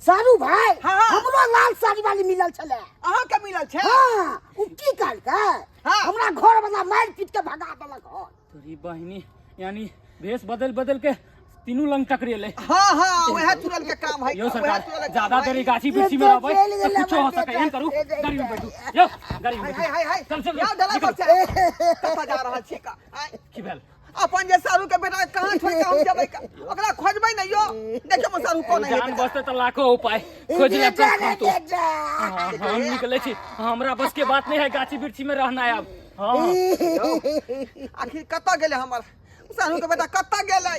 सारू भाई हाँ, हाँ। हमरो लाल साड़ी वाली मिलल छले अहाँ के मिलल छै हाँ उ की कहलकै हाँ। हमरा घर वाला मारि पीट के भगा देलक हन तोरी बहिनी यानी भेष बदल बदल के तीनू लंग टकरेले हाँ हाँ वएह चुड़ैल के काम है यो वएह सरकार चुड़ैल के काम ज्यादा है। देरी गाछी वृक्षी में ये तो रहबै चलि तऽ गेलै कुछो हो हमर सकै एहन करू बेटा, गाड़ी में बैठू यो गाड़ी में हाय बैठू हाय हाय हाय चल चल यौ ढलाई निकल। पर चल कतऽ जा रहल छी का आँय, की भेल अपन जे सारू के बेटा के कहाँ छोड़ के हम जेबै का ओकरा खोजबै ने यौ देखियौ मोर सारू कोन जान है बचते तऽ लाखो उपाय खोज लेब बेटा रे हम तो बेटा हाँ, हम निकले छी हमरा बस के बात नहीं है गाछी वृक्षी में रहना है अब हाँ आखिर कतऽ गेलै हमर सारू के बेटा कतऽ गेलै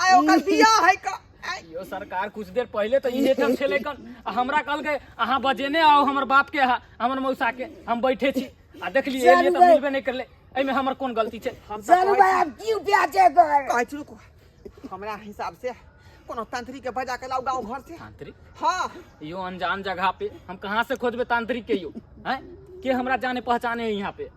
आय ओकर बियाह है का आय, यो सरकार कुछ देर पहले तो इहे ठाम छलै कन आ हमरा कहलकै अहाँ बजेने आओ हमर बाप के आ, हमर मौसा के हम बैठे छी आ देखलिए एलिए तऽ मिलबे नहि करले एहिमे हमर कोन गलती छै हम तऽ चलू कहै भाई आब की उपाय छै एकर कहै छी रुकू हमरा हिसाब से कोनो तांत्रिक के बजा के लाउ गाँव घर से तांत्रिक हाँ यो अनजान जगह पे हम कहाँ से खोजबे तांत्रिक के यो हैं के हमरा जाने पहचाने है यहाँ पे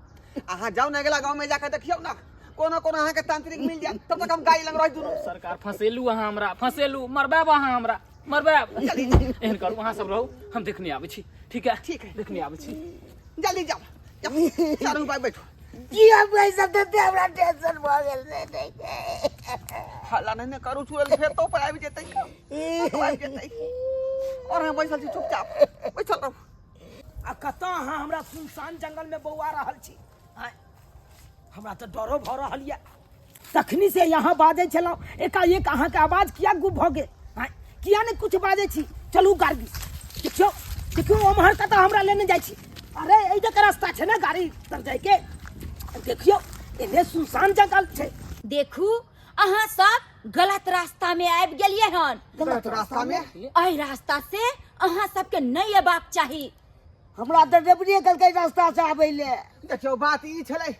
अहाँ जाउ ने अगिला गाँव में जाके देखियौ ने कोनो कोनो अहाँके तांत्रिक मिल जायत तब तक हम गाय लग रही दुनू सरकार फंसेलू अहाँ हमरा फंसेलू मरबाब अहाँ हमरा मरबाब एहन करू अहाँ सब रहू हम देखने आबै छी ठीक है ठीक है। देखने आबै छी जल्दी जाउ जाउ चारू भाई बैठू की हम भाई सब तऽ हमरा टेंशन भऽ गेल छै हल्ला नहि ने करू चुड़ैल फेर तो पर आबि जेतै तो आबि जेतै और हम बैसल छी चुपचाप बैसल रहू आ कतऽ अहाँ हमरा सुनसान जंगलमे बौआ रहल छी आँय हमरा तऽ डरो भऽ रहल यऽ तखनी से यहाँ बाजै छलहुँ एकाएक अहाँके आवाज किया गुम भऽ गेल आँय किया नहि किछु बाजै छी चलू गाड़ी देखियौ देखियौ ओम्हर कतऽ हमरा लेने जाइ छी अरे एहि जगह रास्ता छै ने गाड़ी तर जाइके देखियौ एने सुनसान जंगल छै देखू अहाँ सब गलत रास्ता में आबि गेलियै हन गलत रास्ता में एहि रास्ता से अहाँ सबके नहि अयबाक चाही हमरा तऽ डबरिए कहलकै रास्ता से आबै ले देखियौ बात ई छलै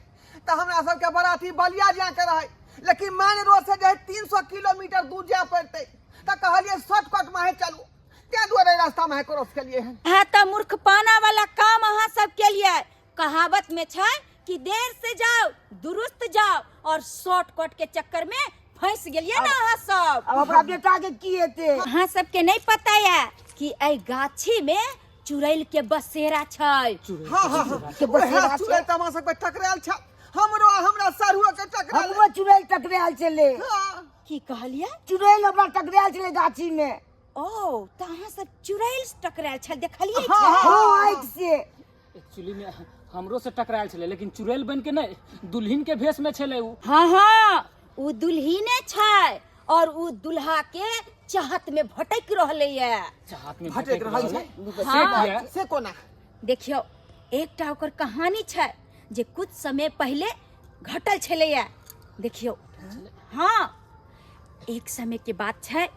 तऽ हमरा सबके बराती बलिया जाके रहै लेकिन मेन रोड से जे 300 किलोमीटर दूर जाय पड़तै तऽ कहलियै शॉर्टकट में चलू ताहि दुआरे रास्ता में क्रॉस केलियै हन अहाँ तऽ मूर्खपाना वाला काम अहाँ सब केलियै कहावत में छै कि देर से जाओ दुरुस्त जाओ और शॉर्टकट के चक्कर में फंस गेलियै ना अहाँ सब अब हमरा बेटा के की हेतै अहाँ सबके नहीं पता है कि एहि गाछी में चुड़ैल के बसेरा छै हाँ हाँ हाँ के बसेरा ओएह चुड़ैल तऽ हमरा सबके टकरायल छल हमरो आ हमरा साढ़ुओ के टकरायल हमरो चुड़ैल टकरायल छलै हाँ की कहलियै चुड़ैल हमरा टकरायल छलै गाछी में ओ तऽ अहाँ सब चुड़ैल से टकरायल छल देखलियै हाँ, छै? हाँ। हाँ आँखि से एक्चुअली में हमरो से टकरायल छलै लेकिन चुड़ैल बन के नहीं दुल्हन के भेष में छलै उ हाँ हाँ उ दुल्हीने छै और उ दुल्हा के चाहत में भटक रहले ये चाहत में भटक रहल छै से किया से कोना देखियौ एकटा ओकर कहानी छै जे कुछ समय पहिले घटल छलैया देखियौ हाँ एक समय के बात छै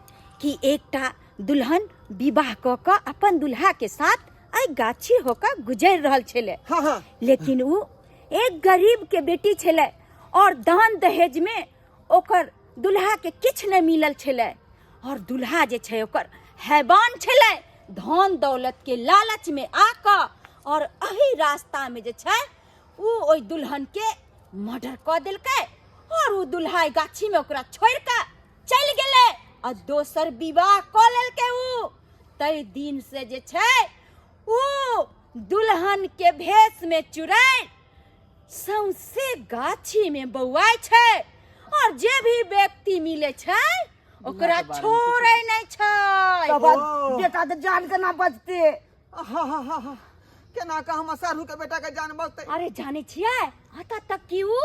कि एकटा दुल्हन विवाह कऽ कऽ अपन दुल्हा के साथ एहि गाछी होकर गुजरि रहल छलै हाँ हाँ लेकिन उ एक गरीब के बेटी छलै और दान दहेज में ओकर दुल्हा के किछु नहि मिलल छलै और दुल्हा जे छै ओकर हैवान छलै धन दौलत के लालच में आकऽ और एही रास्ता में जे छै उ ओहि दुल्हन के मर्डर कऽ देलकै और उ दुल्हा गाछी में ओकरा छोड़ि कऽ चलि गेलै आ दोसर विवाह कऽ लेलकै उ ताहि दिन से जे छै उ दुल्हन के भेष में चुड़ैल सौंसे गाछी में बौआइ छै और जे भी व्यक्ति मिले छै ओकरा छोड़ै नहि छै तब बेटा के जान केना बचते हाँ हाँ हाँ हाँ केना कऽ हमर साढ़ू के बेटा के जान बचतै अरे जानै छियै एतऽ तक कि उ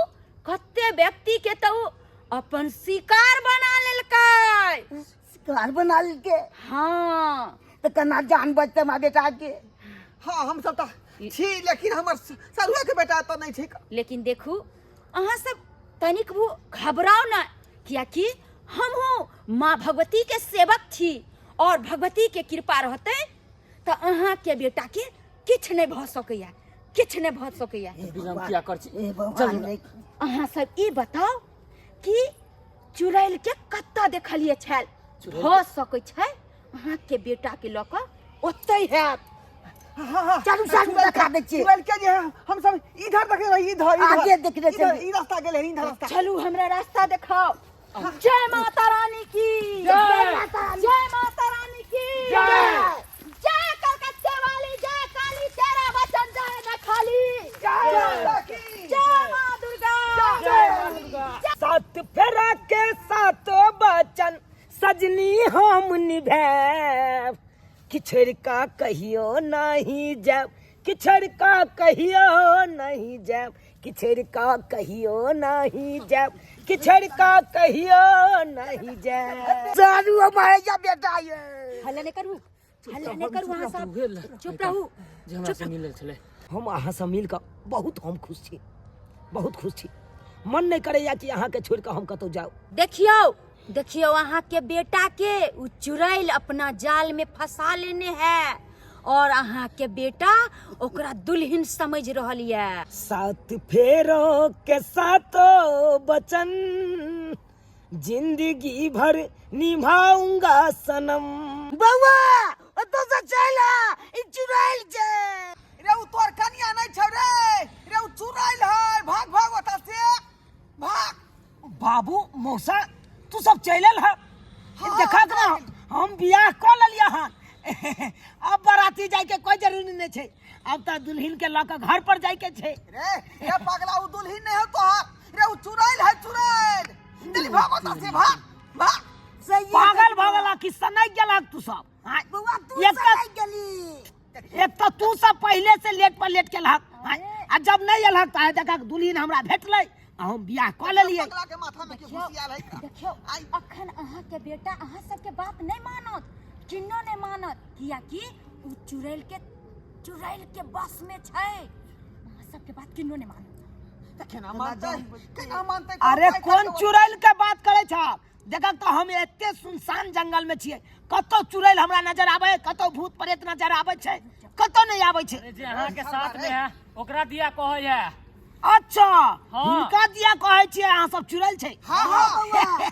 कते व्यक्ति के तऽ उ अपन शिकार बना लेलकै शिकार बना लेलकै हाँ तऽ केना जान बचतै हमरा बेटा के हाँ हम सब तऽ छी लेकिन हमर साढ़ुआ के बेटा तऽ नहि छै लेकिन देखू अहाँ सब तनिक भी घबराउ ना कियाकि हमहूँ माँ भगवती के सेवक छी और भगवती के कृपा रहतै तऽ अहाँके बेटा के किछु नहि भऽ सकैया किछु नहि भऽ सकैया विलम्ब किया कर छी ए भगवान रे अहाँ सब ई बताउ कि चुड़ैल के कतऽ देखलियै छल भऽ सकै छै अहाँके बेटा के लऽ कऽ ओतै हैत हाँ हाँ चलू सानू देखा दै छियै चुड़ैल के जे है हम सब इधर देखने रही इधर इधर आगे देखने इधर छलियै। ई रास्ता गेलै इधर रास्ता चलू हमरा रास्ता देखाओ जय माता रानी की जय। जय माता रानी की जय। कि छोड़ि कऽ कहियो नहीं जायब, कि छोड़ि कऽ कहियो नहीं जायब, कि छोड़ि कऽ कहियो नहीं जायब, कि छोड़ि कऽ कहियो नहीं जायब। सारू हमारे जा बेटा ये हल्ला नहीं करू, हल्ला नहीं करू, अहाँ सब चुप रहू। जे हमरा से मिलल छलै। हम अहाँ से मिल कऽ बहुत हम खुश छी, बहुत खुश छी। मन नहीं करैया कि अहाँ के छोड़ि कऽ हम कतौ जाउ। देखियौ देखियौ, अहाँ के बेटा के उ चुड़ैल अपना जाल में फंसा लेने है और अहाँ के बेटा ओकरा दुल्हन समझ रहल ये। सात फेरो के सातो बचन जिंदगी भर निभाऊंगा सनम। बउआ ओतऽ से चलि आ, ई चुड़ैल छै। रे उ तोर कनिया नहीं छौ रे, रे उ चुड़ैल है, भाग भाग ओतऽ से भाग। बाबू मौसा तू सब चलि एल हँ? देखक ना हम बियाह कऽ लेलियै हन, अब बराती जाइके कोई जरूरी नहीं छै, अब तऽ दुल्हन के लऽ कऽ घर पर जाइके छै। रे रे पगला, उ दुल्हन नहीं है तोहार रे, उ चुड़ैल है, चुड़ैल। जल्दी भाग ओतऽ से, भाग भाग। सही पागल भऽ गेला कि सनकि गेलक तू सब? आँय? बउआ तू एक तऽ सनकि गेली। एक तऽ तू सब पहिले से लेट पर लेट केलहक, आँय? आ जब नहीं एलहक तऽ आइ देखक दुल्हन हमरा भेटलै आ हम बियाह कऽ लेलियै। पगला के माथा में के घुसियाल है एकरा। देखियौ अखन अहाँ के बेटा अहाँ सबके बात नहीं मानत, किन्नो नहीं मानत, कियाकि उ चुड़ैल के बस में छै। अहाँ सबके बात किन्नो नहीं मानत। तऽ केना मानतै, केना मानतै? अरे उपाय कोन करतै? चुड़ैल के बात करै छ? देखक तऽ हम एते सुनसान जंगल में छियै, कतौ चुड़ैल हमरा नजर आबै, कतौ भूत प्रेत नजर आबै छै? कतौ नहीं आबै छै। अरे जे अहाँ के साथ में है ओकरा दिया कहै है। अच्छा। हाँ। हिनका दिया कहै छियै अहाँ सब चुड़ैल छै? हाँ हाँ।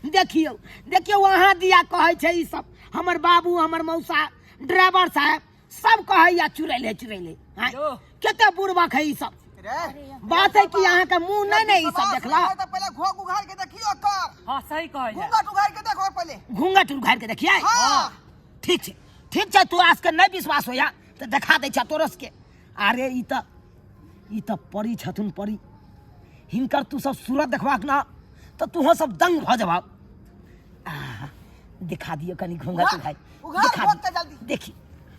देखियौ देखियौ, अहाँ दिया कहै छै ई सब, हमर बाबू हमर मौसा ड्राइवर साहब सब कहैया चुड़ैल है चुड़ैल है। हाँ, यो। कते बुड़बक है ई सब। रे बात है कि अहाँ के मुंह नहीं ने ई सब देखला। तऽ पहिले घोघ उघाड़ के देखियो कर। हाँ सही कहै है। घूंघट उघाड़ के देखो पहिले। घूंघट उघाड़ के देखियै? हाँ। ठीक छै ठीक छै, तू आज के नहीं विश्वास होया तऽ देखा दै छ तोरस के। अरे ई तऽ परी छथुन परी, हिनकर तू सब सूरत देखबाक ना तऽ तूहो सब दंग भऽ जबाक। आहा, देखा दियौ कनि घूंघट उघाड़, उघाड़, देखा घोघ दियौ। के जल्दी। देखी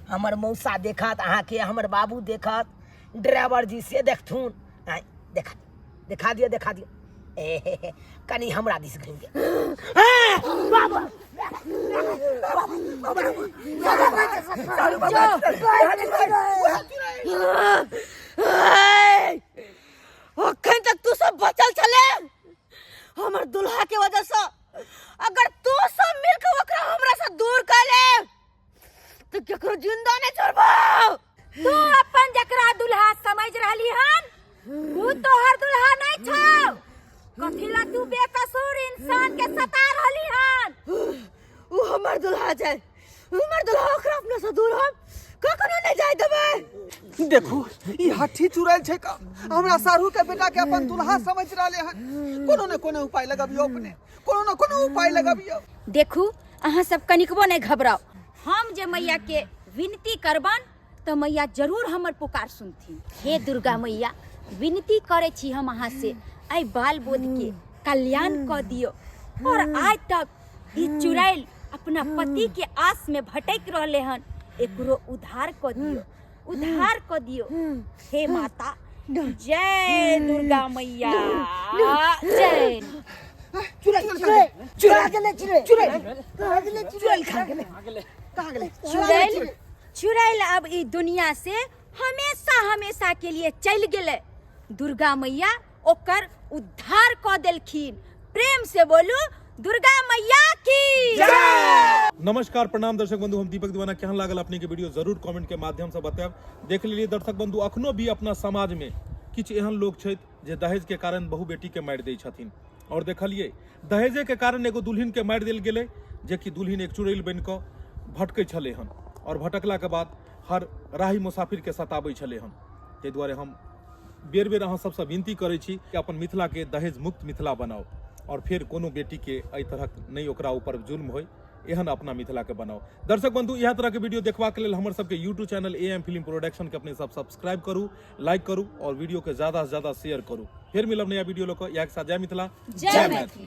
हमर मौसा देखत अहाँके, हमर बाबू देखत, ड्राइवर जी से देखथुन। आँय, देखा देखा दियौ देखा दियौ। ए हे हे, कनि हमरा दिस घुमि गेल। बाबा अखन तक तू सब बचल छले हमर दुल्हा के वजह से, अगर तू सब मिल के ओकरा हमरा से दूर कर ले तो केकरो जिंदा नहीं छोड़बो। तू अपन जकरा दुल्हा समझ रहली हन उ तोहर दुल्हा नहीं छौ, कथी ला तू बेकसूर इंसान के सता रहली हन? उ हमर दुल्हा छै, हमर दुल्हा, ओकरा अपना से दूर हम कखनो नहीं जाय देबै। देखू ई हठी चुड़ैल छै का, हमरा साढ़ू के बेटा के अपन दुल्हा समझ रहले हन। कोनो ने कोनो उपाय लगबियौ अपने, कोनो ने कोनो उपाय लगबियौ। देखू अहाँ सब कनिकबो नहीं घबराओ, हम जे मैया के विनती करबन तऽ मैया जरूर हमर पुकार सुनथिन। हे दुर्गा मैया, विनती करै छी हम अहाँ से, एहि बाल बोध के कल्याण कऽ दियौ। और आइ तक ई चुड़ैल अपना पति के आस में भटक रहले हन, एकरो उद्धार कऽ दियौ, उद्धार कऽ दियौ। हे माता, जय दुर्गा मैया जय। चुड़ैल चुड़ैल कहाँ गेलै चिड़ै? चुड़ैल कहाँ गेलै चिड़ै? चुड़ैल खा गेलै। कहाँ गेलै चुड़ैल? चुड़ैल अब ई दुनिया से हमेशा हमेशा के लिए चलि गेलै। दुर्गा मैया ओकर उद्धार कऽ देलखिन। प्रेम से बोलू दुर्गा मैया की। नमस्कार, प्रणाम दर्शक बंधु, हम दीपक दीवाना। केहन लागल अपने के वीडियो जरूर कमेंट के माध्यम से बतायब। देख लेलिए दर्शक बंधु, अखनो भी अपना समाज में किछु एहन लोग छथि जे दहेज के कारण बहु बेटी के मारि दै छथिन। और देखलिए दहेजे के कारण एगो दुल्हन के मारि देल गेलै, जेकि दुल्हन एक चुड़ैल बनि कऽ भटकै छलै हन और भटकला के बाद हर राही मुसाफिर के सताबै छलै हन। ताहि दुआरे हम बेर बेर अहाँ सबसँ विनती करै छी कि अपन मिथिला के दहेज मुक्त मिथिला बनाउ और फेर कोनो बेटी के एहि तरहक नहि ओकरा ऊपर जुल्म होय, एहन अपना मिथिला के बनाउ। दर्शक बंधु, इएह तरह के वीडियो देखबाक लेल हमर सबके YouTube channel A M film production के अपने सब सब्सक्राइब करू, लाइक करू और वीडियो के ज्यादा से ज्यादा शेयर करू। फेर मिलब नया वीडियो लऽ कऽ। इएह के साथ जय मिथिला, जय मैथिली।